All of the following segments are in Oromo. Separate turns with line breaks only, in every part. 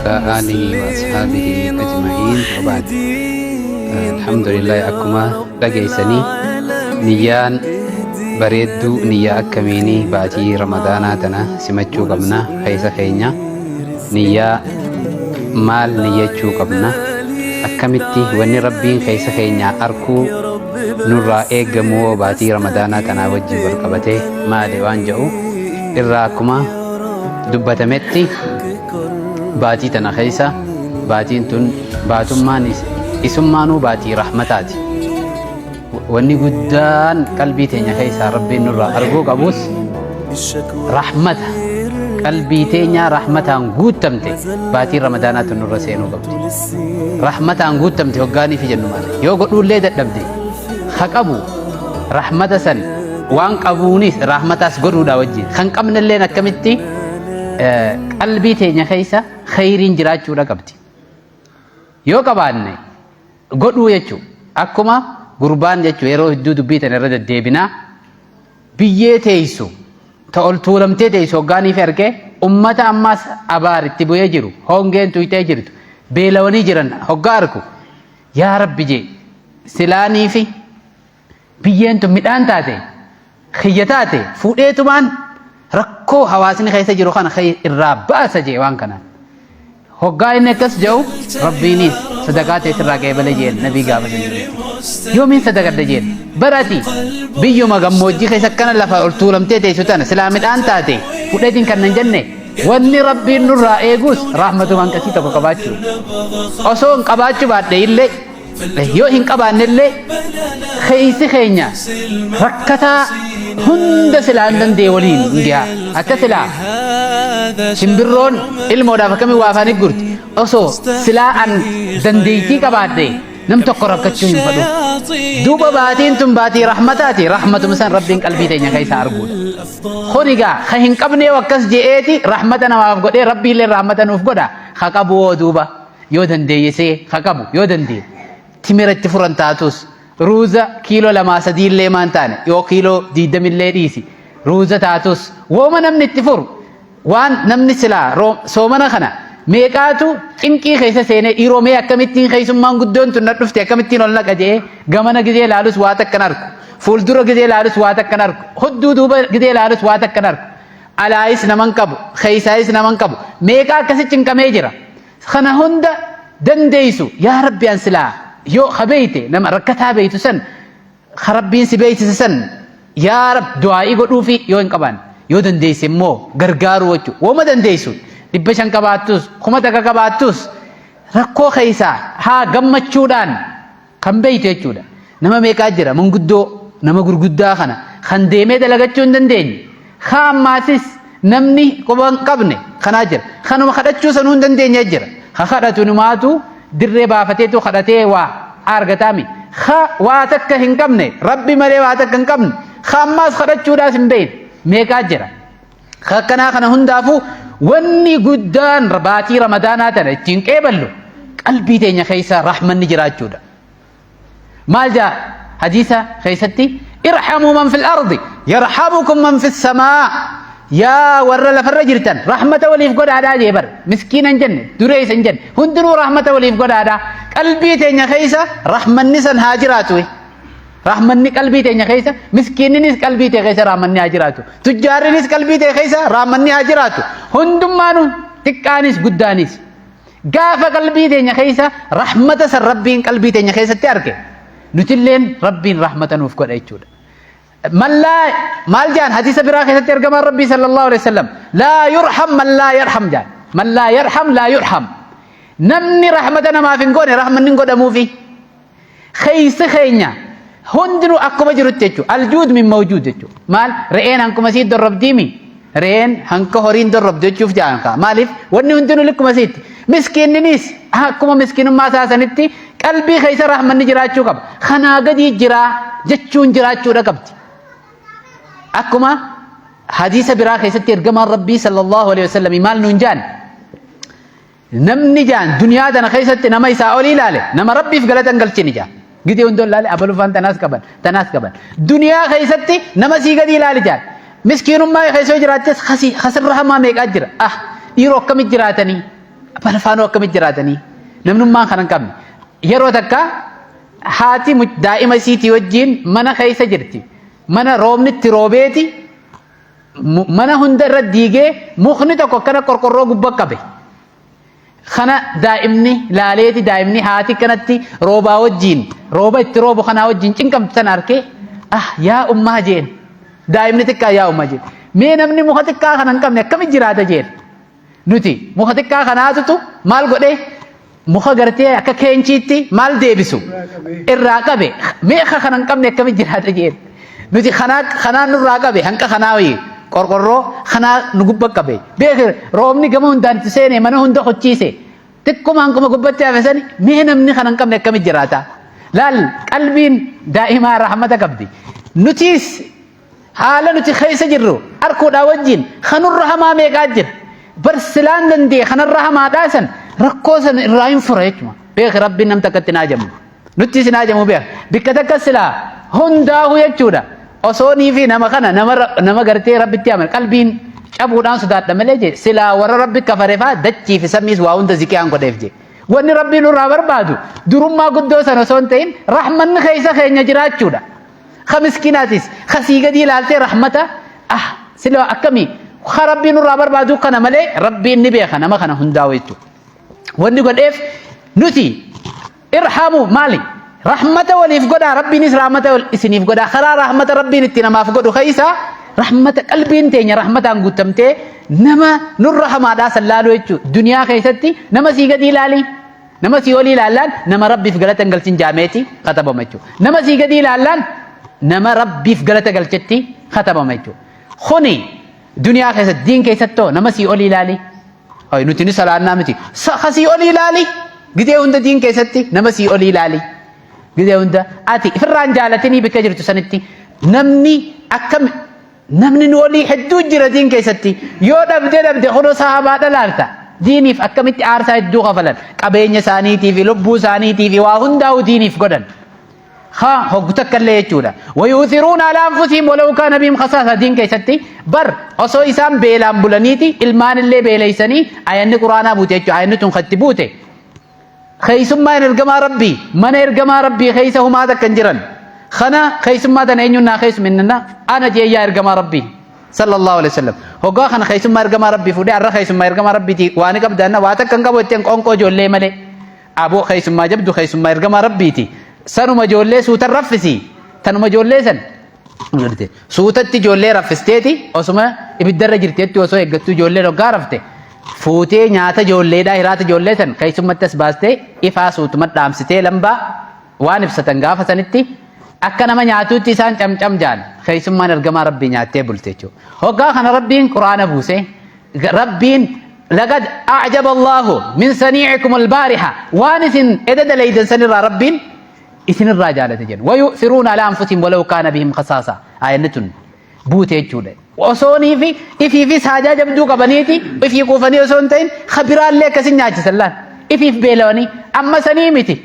وعلى آله وأصحابه أجمعين وبعد. الحمد لله. Akkuma dhageessanii, niyyaan bareedduu niyyaa akkamiinii baatii Ramadaanaa tana simachuu qabna? Keessa keenya niyyaa maal niyyachuu qabna? Akkamitti wanni Rabbiin keessa keenya arkuu nurraa eeggamu baatii Ramadaanaa tanaa wajjin wal qabatee maali waan jedhu irraa, akkuma dubbatametti, baatii tana keessa, baatiin tun baatummaan isummaanuu baatii rahmataati. Wanni guddaan qalbii teenya keessaa Rabbiin nurraa arguu qabus rahmata. Qalbii teenya rahmataan guuttamte baatiin Ramadaanaatu nurra seenuu qabdi. Rahmataan guuttamte hoggaanii fi jennu maali? Yoo godhuullee dadhabde, ha qabu rahmata san waan qabuunis rahmataas godhuudha wajjin. Kan qabnelleen akkamitti qalbii teenya keessa khayriin jiraachuudha qabdi. Yoo qabaanne godhuu jechuun, akkuma gurbaan jechuun yeroo hedduu dubbii tana irra deddeebinaa, biyyee teessu ta ol tuulamtee teessu hoggaanii fi argee, ummata ammaas abaar itti bu'ee jiru, hongeen tuyxee jirtu, beelawanii jiran hoggaa argu, "Yaa Rabbi," jee, "silaanii fi biyyeen tun midhaan taate, kiyya taate, fuudheetumaan rakkoo hawaasni keessa jiru kana irraa baasa," jee. Waan kanaan hoggaa inni akkas jedhu, Rabbiinis "Sadaqaa ta'e sirraa qeebale," jeen. Nabii gaafa san jirutti, "Yoomiin sadaqadha?" jeen. "Barati biyyuma gammoojjii keessa akkana lafa ol tuulamtee teessu tana silaa midhaan taate fudheetiin kan nan jenne." Wanni Rabbiin nurraa eegus rahmatuma hanqasii tokko qabaachuu. Osoo hin qabaachuu baadhe illee, yoo hin qabaanne illee, keeysi keenya rakkataa hunda silaa hin danda'e waliin hin gaha. Akka silaa simbirroon ilmoodhaaf akkamiin waa afaan gurti, osoo silaa an dandeettii qabaadhe nam tokko rakkachuu hin fedhu. Duuba baatiin tun baatii rahmataati. Rahmatuma san Rabbiin qalbii teenya keessa arguudha. Kun egaa ka hin qabne akkas je'eeti rahmata namaaf godhee, Rabbiillee rahmata nuuf godha. Ka qabu hoo duuba, yoo dandeeyyisee, ka qabu yoo dandeenye timira itti furan taatus, ruuza kiiloo 2 3 illee maan taane, yoo kiiloo 20 illee dhiisi, ruuza taatus, wooma namni itti furu, waan namni silaa soomana kana meeqaatu cinqii keessa seenee, dhiiroo mee akkamittiin keessummaan guddoon tun na dhufte, akkamittiin ol naqa jedhee, gamana gizee laalus waa takkan arku, fuuldura gizee laalus waa takkan arku, hudduu duuba gizee laalus waa takkan arku, alaayis naman qabu, keessaayis naman qabu, meeqaa akkasi cinqamee jira. Kana hunda dandeeysu, "Yaa Rabbi, an silaa yoo kabeeyte nama rakkataa beeytu san, ka Rabbiin si beeysise san, yaa Rab," du'aa'ii godhuufi yoo hin qabaanne, yoo dandeeyse immoo gargaaruu jechuudha. Wooma dandeeysu, 500 qabaattus, 1000 qabaattus, rakkoo keessaa haa gammachuudhaan kan beeytu jechuudha. Nama meeqaa jira, manguddoo nama gurguddaa kana kan deemee dalagachuu hin dandeenye, haa ammaasis namni quba hin qabne kanaa jira. Kanuma kadhachuu sanuu hin dandeenye jira. Ha kadhatu numaatu dirree baafateetu kadhatee waa argataami. Ha waa takka hin qabne, Rabbi malee waa takka hin qabne, ha ammaas kadhachuudhaas hin beekne meeqaa jira. Akkanaa kana hundaafuu, wanni guddaan baatii Ramadaanaa tana ittiin qeeballu qalbii teenya keessa rahmanni jiraachuudha. Maal jaa hadiisa keessatti? "ارحموا من في الأرض يرحمكم من في السماء." Yaa warra lafarra jirtan, rahmata waliif godhaadhaa jee bar. Miskiina hin jenne, dureessa hin jenne, hundinuu rahmata waliif godhaadhaa. Qalbii teenya keessa rahmanni san haa jiraatu. Rahmanni qalbii teenya keessa, miskiinninis qalbii tee keessa rahmanni haa jiraatu, tujjaarrinis qalbii tee keessa rahmanni haa jiraatu, hundummaanu, xiqqaanis guddaanis. Gaafa qalbii teenya keessa rahmata san Rabbiin qalbii teenya keessatti arge, nutilleen Rabbiin rahmata nuuf godha jechuudha. من لا, maal jaan hadiisa biraa keessatti ergamaan Rabbii صلى الله عليه وسلم? "لا يرحم من لا يرحم" jaan. "من لا يرحم لا يرحم." Namni rahmata namaaf hin goone rahmanni hin godhamuufi. Keeysi keenya hundinuu akkuma jirutti jechuudha. الجود من موجود jechuudha. Maal, re'een hankuma sii dorrobdiimi? Re'een hanka horiin dorrobdu jechuuf jaan kaa. Maaliif? Wanni hundinuu likkuma siitti. Miskiinninis akkuma miskiinummaa isaa sanitti qalbii keessa rahmanni jiraachuu qaba. Kanaa gadi jiraa jechuun jiraachuudha qabdi. Akkuma hadiisa biraa keessatti ergamaan Rabbii صلى الله عليه وسلم maal nuun jaan? Namni jaan duniyaa tana keessatti nama isaa olii ilaale, nama Rabbiif galata hin galchini jaan. Gidee hundoo ilaale, abalufaan tanaas qaban, tanaas qaban. Duniyaa keessatti nama sii gadi ilaali jaan. Miskiinummaa keessa yoo jiraattes, kasirra hamaa meeqaa jira? Ah, dhiiroo akkamitti jiraatanii? Balfaanoo akkamitti jiraatanii? Namnummaan kana hin qabne. Yeroo takka haati daa'ima isiitii wajjin mana keessa jirti. Mana roobni itti roobeeti mana hunda irra diigee mukni tokko akkana qorqorroo gubbaa qabe. Kana daa'imni laaleeti daa'imni haati kanatti roobaa wajjin rooba itti roobu kanaa wajjin cinqamtu sana arkee ah yaa ummaa jeen daa'imni xiqqaa yaa ummaa jeen mee namni muka xiqqaa kana hin qabne akkamitti jiraata jeen nuti muka xiqqaa kanaatutu maal godhee muka gartee akka keenchiitti maal deebisu irraa qabe mee ka kana hin qabne akkamitti jiraata jeen Nuti kanaa kanaan nurraa qabe hanqa kanaa wayii qorqorroo kanaa nu gubba qabe. Beeki roobni gama hundaan itti seene mana hunda hochiise. Xiqquma hanquma gubbatti hafe sani mee namni kana hin qabne akkamitti jiraata? Laal qalbiin daa'imaa rahmata qabdi. Nutis haala nuti keessa jirru arkuudhaa wajjin kanurra hamaa meeqaa jira. Bar silaan danda'e kanarra hamaadhaa san rakkoo san irraa hin fura jechuudha. Beeki rabbiin nam takkatti naa jamu. Nutti isin hajamu beeka. Bikka takka silaa hundaahu jechuudha. Osoo nii fi nama kana nama gartee rabbitti amane qalbiin cabuudhaan sodaadha malee jee silaa warra rabbi kafare faa dachii fi samiis waa hunda ziqiyaan godheef jee. Wanni rabbiin nurraa barbaadu durummaa guddoo sana osoo hin ta'in rahmanni keessa keenya jiraachuudha. Ka miskiinaatis ka sii gadii ilaaltee rahmata ah silaa akkamii ka rabbiin nurraa barbaadu kana malee rabbiin ni beeka nama kana hundaa'u jechuudha. Wanni godheef nuti Irhamu maali? Rahmata waliif godhaa rabbiinis rahmata isiniif godhaa karaa rahmata rabbiin itti namaaf godhu keessa rahmata qalbiin teenya rahmataan guutamtee nama nurra hamaadhaa san laaluu jechuudha. Duniyaa keessatti nama sii gadii ilaali. Nama sii olii ilaallaan nama rabbiif galata hin galchin jaameeti katabama jechuudha. Nama sii gadii ilaallaan nama rabbiif galata galchetti katabama jechuudha. Kuni duniyaa keessatti diin keessattoo nama sii olii ilaali. Hay nuti ni salaannaa miti. Ka sii olii ilaali. Gizee hunda diin keessatti nama sii olii ilaali. Gizee hunda ati ifirraan jaalatinii bakka jirtu sanitti namni akkam namni nu olii hedduu jira diin keessatti yoo dhabde dhabde kunoo sahabaa dhalaalta. Diiniif akkamitti aarsaa hedduu kafalan qabeenya isaaniitii fi lubbuu isaaniitii fi waa hundaa'u diiniif godhan. Ha hoggu takka illee jechuudha. Wayuuthiruuna alaa anfusihim walaw kaana bihim khasaasa diin keessatti bar osoo isaan beelaan bulaniiti ilmaan illee beeleysanii ayanni quraanaa buute jechuudha. Ayanni tun katti buute. Keeysummaan ergamaa rabbii mana ergamaa rabbii keeysa humaa takka hin jiran. Kana keeysummaa tana eenyuun naa keeysuminna ana jeeyyaa ergamaa rabbii. Sallallahu alaihi wasallam. Hoggaa kana keeysummaa ergamaa rabbii fuudhee har'a keeysummaa ergamaa rabbiiti waan qabdaanna waa takka hin qabu jetteen qoonqoo ijoollee malee. Aboo keessummaa jabdu keessummaa ergamaa rabbiiti. Sanuma ijoollee suutan raffisi. Tanuma ijoollee san. Suutatti ijoollee raffisteeti osuma ibiddarra jirteetti osoo eeggattuu ijoolleen hoggaa rafte. Fuutee nyaata ijoolleedhaa hiraata ijoollee san keessummatti as baastee ifaa suutuma dhaamsitee lambaa waan ibsatan gaafa sanitti akka nama nyaatuutti isaan camcam jaan keessummaan ergamaa rabbii nyaattee bulte jechuudha. Hoggaa kana rabbiin quraana buuse Rabbiin laqad a'jaba Allahu min sanii'ikum albaariha waan isin eda dalaydan sanirraa Rabbiin isinirraa jaalate jedhu. Wayu'thiruuna alaa anfusihim walaw kaana bihim khasaasa. Aayanni tun buute jechuudha. Osoonii fi ifiifis haajaa jabduu qabaniiti ifii quufanii osoo hin ta'in kabiraallee akkasin nyaachisan laal. Ifiif beelawanii amma sanii miti.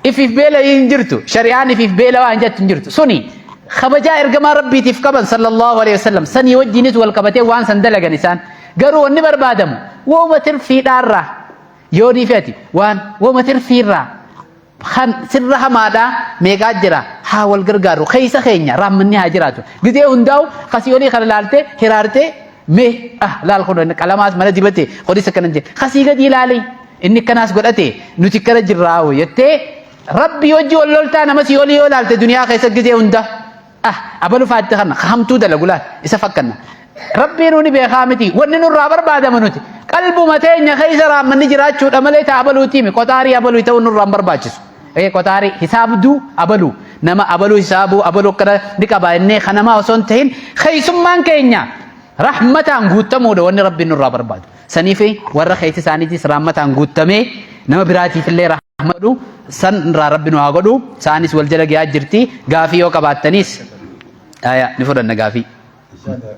Ifiif beela hin jirtu. Shari'aan ifiif beela waan jettu hin jirtu. Suni kabajaa ergamaa rabbiitiif qaban sallallahu alaihi wasallam sanii wajjinis wal qabatee waan san dalagan isaan. Garuu wanni barbaadamu wooma tirfiidhaarraa yoo ni feeti waan wooma tirfiirraa kan sirra hamaadhaa meeqaa jira haa wal gargaaru keessa keenya raammanni haa jiraatu. Gizee hundaa'u kasii olii kana laaltee hiraartee mee ah laal kun qalamaas mana dibate kunis akkana jedhe kasii gadi ilaali. Inni akkanaas godhate nuti akkana jirraa jettee rabbii wajji wal loltaa nama sii olii yoo ilaalte duniyaa keessa gizee hunda ah abalu faatti kana hamtuu dalagu laal isa fakkanna. Rabbii nuuni beekaa miti wanni nurraa barbaadamu nuti qalbuma teenya keessa raammanni jiraachuudha malee taa abaluutii mi qoxaarii abaluu ta'uu nurraa hin barbaachisu. Ee qoxaarii hisaabduu abaluu nama abaluu hisaabuu abaluu akkana ni qaba innee kanamaa osoo hin ta'in keessummaan keenya rahmataan guuttamuudha wanni rabbiin nurraa barbaadu. Saniif warra keessa isaaniitis rahmataan guuttamee nama biraatiif illee rahma godhu san irraa rabbi nu haa godhu. Isaanis wal jala gahaa jirti. Gaafii yoo qabaattanis aya ni fudhanna gaafii.
Inshallah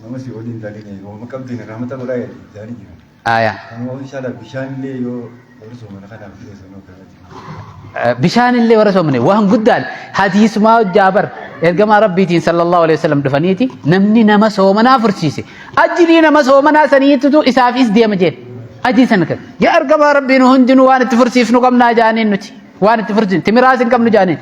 nama si waliin daline hooma qabdiin rahmata godhaa jedhanii jiran.
Aya.
Kanuma inshallah bishaan illee yoo warri soomana kanaaf dhiyeessan hoo
Bishaan illee warra soomane waan guddaan hadiisumaa hojjaa bar ergamaa rabbiitiin sallallahu alaihi wasallam dhufaniiti namni nama soomanaa fursiise ajrii nama soomanaa saniitutu isaafis deema jeen Ajrii san argata. Yaa ergamaa Rabbii nu hundinuu waan itti fursiifnu qabnaa jaaniin nuti. Waan itti fursiifnu timiraas hin qabnu jaaniin.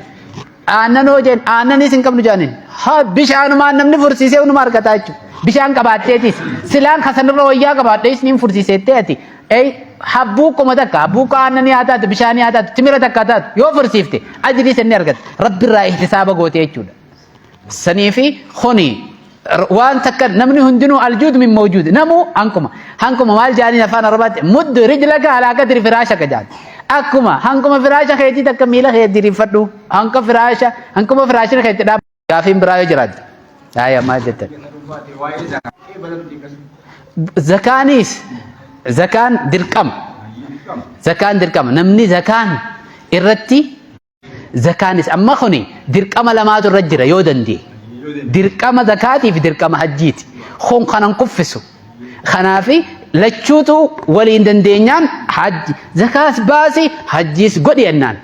Aannan hoo jeen aannanis hin qabnu jaaniin. Haa bishaanumaan namni fursiisee hunuma argataa jechuudha. Bishaan qabaatteetis silaan kasanirra wayyaa qabaadhees niin fursiiseettee ati. Ey habbuuqquma takka habbuuqqa aannanii haa taatu bishaanii haa taatu timira takka haa taatu yoo fursiifte ajrii san ni argatta. Rabbirraa ihtisaaba gootee jechuudha. Saniifi kuni waan takka namni hundinuu aljuud min mawjuud namuu hankuma hankuma maal jaaniin afaan arabaatti muddu rijlaka alaa qadri firaashaka jaan akkuma hankuma firaasha keetii takka miila kee diriirfadhu hanka firaasha hankuma firaashni keetti dhaab gaafiin biraa yoo jiraate haaya maal jettan zakaanis zakaan dirqama zakaan dirqama namni zakaan irratti Zakaanis amma kuni dirqama lamaatu irra jira yoo danda'e. Dirqama zakaatii fi dirqama hajjiiti. Kun kanan kuffisu. Kanaafi lachuutu waliin dandeenyaan hajji zakaas baasi hajjiis godhi jennaan.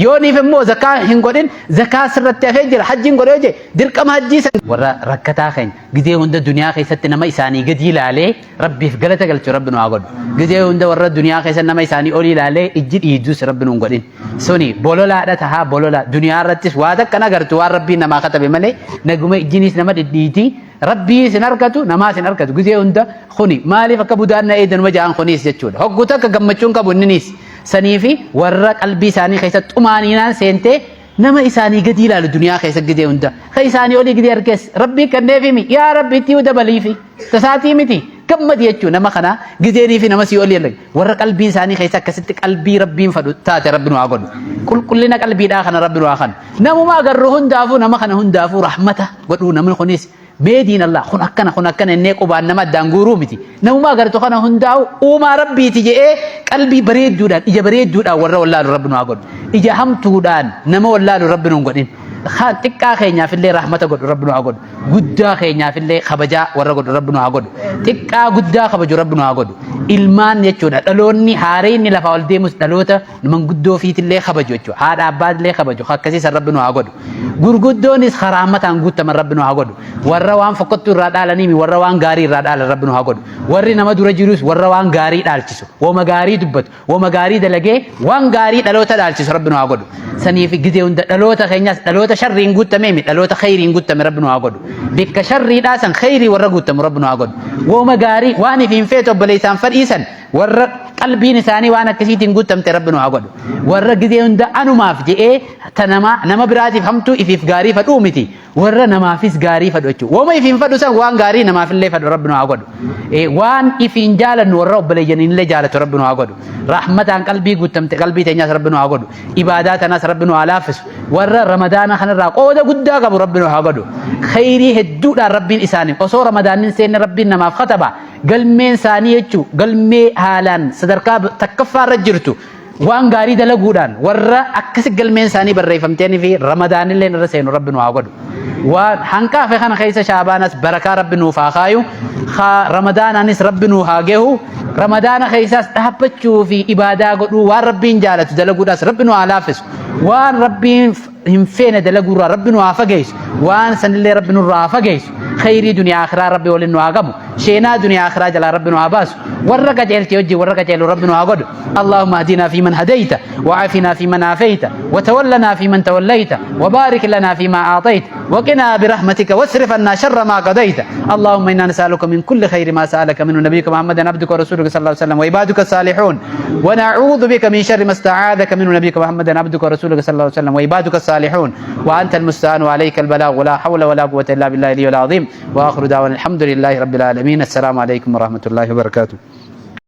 Yooniif immoo zakaa hin godhin zakaa sirratti hafee jira hajjiin godhee jee dirqama hajjii san. Warra rakkataa keenya gizee hunda duniyaa keessatti nama isaanii gadi ilaalee Rabbiif galata galchu Rabbi nu haa godhu. Gizee hunda warra duniyaa keessa nama isaanii olii ilaalee ijji dhiidus Rabbi nu hin godhin. Suni bololaadha tahaa bolola duniyaa irrattis waa takka hin agartu waan Rabbiin namaa katabe malee naguma ijjinis nama dhidhiiti. Rabbiis hin argatu namaas hin argatu gizee hunda kuni maaliif akka budaan na eedanuma ja'an kunis jechuudha. Hoggu takka gammachuun qabu inninis saniifi warra qalbii isaanii keessa xumaaniinaan seentee Nama isaanii gadii ilaalu duniyaa keessa gizee hunda. Ka isaanii olii gizee arges rabbii kenneefimi yaa rabbi itti dabaliifi tasaatii miti gammadi jechuu nama kana gizeenii fi nama sii olii arge warra qalbiin isaanii keessa akkasitti qalbii rabbiin fadhu taate rabbi nu haa godhu qulqullina qalbiidhaa kana rabbi nu haa kanu namuma agarru hundaafuu nama kana hundaafuu rahmata godhuu namni kunis Mee diin Allah kun akkana kun akkana innee qubaan nama addaan guuruu miti. Namuma agartu kana hundaa'u uumaa rabbiiti je'ee qalbii bareedduudhaan ija bareedduudhaan warra wallaalu rabbi nu haa godhu. Ija hamtuudhaan nama wallaalu rabbi nu hin godhin. Xiqqaa keenyaafillee rahmata godhu rabbi nu haa godhu. Guddaa keenyaafillee kabajaa warra godhu rabbi nu haa godhu. Xiqqaa guddaa kabaju rabbi nu haa godhu. Ilmaan jechuudha dhaloonni haareenni lafaa ol deemus dhaloota manguddoo ofiitillee kabaju jechuudha. Haadha abbaatillee kabaju akkasii san rabbi nu haa godhu. Gurguddoonis karaa mataan guuttaman rabbi nu haa godhu. Warra waan fokkottuu irraa dhaalaniimi warra waan gaarii irraa dhaalan rabbi nu haa godhu. Warri nama dura jirus warra waan gaarii dhaalchisu. Woma gaarii dubbatu, woma gaarii dalagee waan gaarii dhaloota dhaalchisu rabbi nu haa godhu. Saniif gizee hunda dhaloota keenyas dhaloota sharriin guuttameemi dhaloota kheyriin guuttame rabbi nu haa godhu. Bikka sharriidhaa san kheyrii warra guuttamu rabbi nu haa godhu. Woma gaarii waan ifiin feetu obboleessaan fadhiisan Warra qalbiin isaanii waan akkasiitiin guuttamte Rabbi nu haa godhu. Warra gizee hunda anumaaf je'ee ta nama nama biraatiif hamtuu ifiif gaarii fadhuu miti. Warra namaafis gaarii fadhu jechuudha. Woma ifiin fadhu san waan gaarii namaafillee fadhu Rabbi nu haa godhu. Waan ifiin jaalannu warra obboleeyyaniinillee jaalatu Rabbi nu haa godhu. Rahmataan qalbii guuttamte qalbii teenyaas Rabbi nu haa godhu. Ibaadaa tanaas Rabbi nu haa laaffisu. Warra Ramadaana kanarraa qooda guddaa qabu Rabbi nu haa godhu. Kheyrii hedduudhaan Rabbiin isaaniif osoo Ramadaanni hin seenne Rabbiin namaaf kataba. Galmeen isaanii jechuu galmee haalaan sadarkaa takkaffaa irra jirtu waan gaarii dalaguudhaan warra akkasi galmeen isaanii barreeffamteenii fi ramadaanillee irra seenu rabbi nu haa godhu. Waan hanqa hafe kana keessa shaabaanas barakaa rabbi nuuf haa kaayu. Haa ramadaanaanis rabbi nu haa gehu. Ramadaana keessaas dhaabbachuu fi ibaadaa godhuu waan rabbiin jaalatu dalaguudhaas rabbi nu haa laaffisu. Waan rabbiin hin feene dalaguurraa rabbi nu haa fageessu waan sanillee rabbi nurraa haa fageessu kheyrii duniyaa akhiraa rabbi waliin nu haa gamu sheenaa duniyaa akhiraa jalaa rabbi nu haa baasu warra qajeelte wajjin warra qajeelu rabbi nu haa godhu اللهم اهدنا فيمن هديت وعافنا فيمن عافيت وتولنا فيمن توليت وبارك لنا فيما أعطيت وقنا برحمتك واصرف عنا شر ما قضيت اللهم إنا نسألك من كل خير ما سألك منه نبيك محمد عبدك ورسولك صلى الله عليه وسلم وعبادك الصالحون ونعوذ بك من شر ما استعاذك منه نبيك محمد عبدك ورسولك صلى الله عليه وسلم وعبادك الصالحون وأنت المستعان وعليك البلاغ ولا حول ولا قوة إلا بالله العلي العظيم وآخر دعوانا الحمد لله رب العالمين السلام عليكم ورحمة الله وبركاته.